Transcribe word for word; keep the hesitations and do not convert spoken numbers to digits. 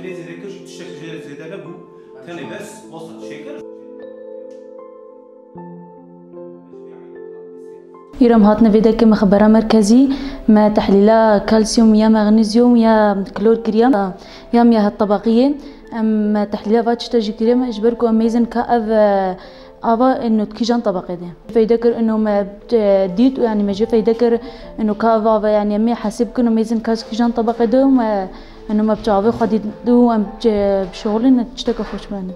Lê zêde kir jî tiştek jê zêde nebû. Tenê bes wesat şeker. Îro em hatine vê dekê me xebera merkezî, me tehlîla kalsiyum ya magnezyum ya klor kiriye, ya miya tebeqiyê. Em me tehlîla va tişta jî kiriye, me ji ber ku em mêzin ka ev, e, ava eno di kîjan tebeqê de. Feyde kir eno me, e, dît û yanî me jê feyde kir eno ka ev ava yanî em ê hesib kin û mêzin ka di kîjan tebeqê de û me eno me bi çavê xwe dît û em, e, bi şixulin tişteke xweş bene.